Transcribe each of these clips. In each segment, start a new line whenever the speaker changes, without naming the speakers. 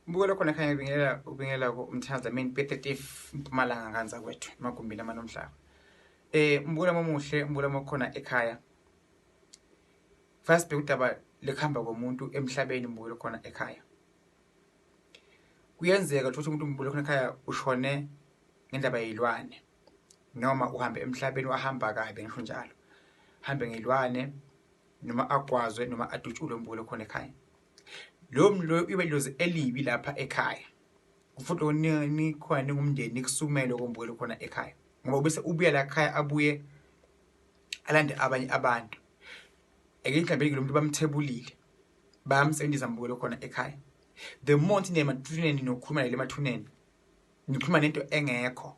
Mbukelo khona ekhaya ngibingelela ubingelela ku Mthandazo Main P35 Mpumalanga nganza kwethu emagumbini amanomhlaba. Mbukelo omuhle, mbukelo okhona ekhaya. First bheka udaba lekuhamba komuntu emhlabeni, mbukelo khona ekhaya. Kuyenzeka ukuthi umuntu, mbukelo khona ekhaya, ushone ngendaba yezilwane noma uhambe emhlabeni wahamba kabi, ngisho njalo. Hambe ngezilwane noma agwazwe noma adutshulwe, mbukelo khona ekhaya. Lo muntu loyo ibe dlozi elibi lapha ekhaya, futhi nikhona ningumndeni nikusukumele kombukelo khona ekhaya, ngoba bese ubuya la ekhaya abuye alande abanye abantu. Ake mhlawumbe lo muntu bamthebulile, bayamsebenzisa, mbukelo khona ekhaya. The more niye emathuneni nokukhuluma nale emathuneni, nikhuluma nento engekho,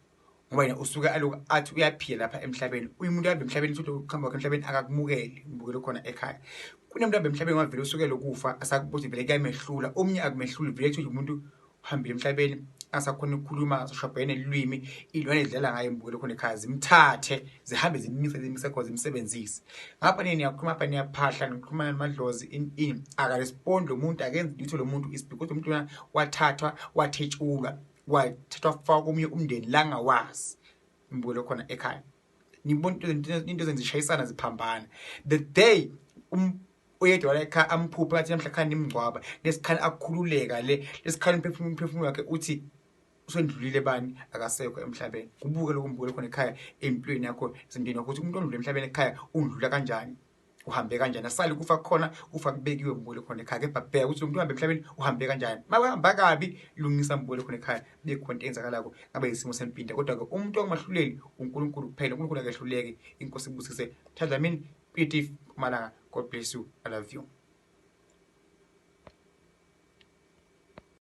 ngoba yena usuke aloku athi uyaphila lapha emhlabeni. Umuntu ahambe emhlabeni futhi ukuhamba kwakhe emhlabeni akakumukeli, mbukelo khona ekhaya. Kunomuntu ahambe emhlabeni ngoba vele usuke lokufa asakubuthi vele kuyamehlula, omunye akumehluli vele kuthi umuntu uhambile emhlabeni asakhona ukukhuluma, asashabhene nelwimi, iy'lwane zidlala ngaye, mbukelo khona ekhaya, zimthathe zihambe zimise zimise khona zimsebenzise. Ngapha nini niyakhuluma, ngapha niyaphahla, nikhuluma namadlozi in in akarespondi lo muntu, akenzi lutho lo muntu. Is because umuntu lona wathathwa, wathetshulwa, wathathwa, faka komunye umndeni langawazi, mbukelo khona ekhaya. Nibona into zishayisana, ziphambana. The day oyedwa la ekhaya amphuphe ngathi namhla khani nimngcwaba, lesikhani akukhululeka le lesikhani umphefumulo wakhe uthi usendlulile bani, akasekho emhlabeni. Kubuke lokho, mbukele khona ekhaya, empilweni yakho, ezintweni yakho, ukuthi umuntu ondlule emhlabeni ekhaya undlula kanjani, uhambe kanjani. Asali kufa khona, kufa kubekiwe, mbukele khona ekhaya. Kepha bheka ukuthi lo muntu uhambe emhlabeni uhambe kanjani. Mawahamba kabi, lungisa, mbukele khona ekhaya. Bekhona into eyenzakalako ngabe isimo sempinda, kodwa-ke umuntu ongumahluleli uNkulunkulu kuphela. UNkulunkulu akehluleki. Inkosi ibusise. Thanda mina Pitif Mpumalanga. God bless you. I love you.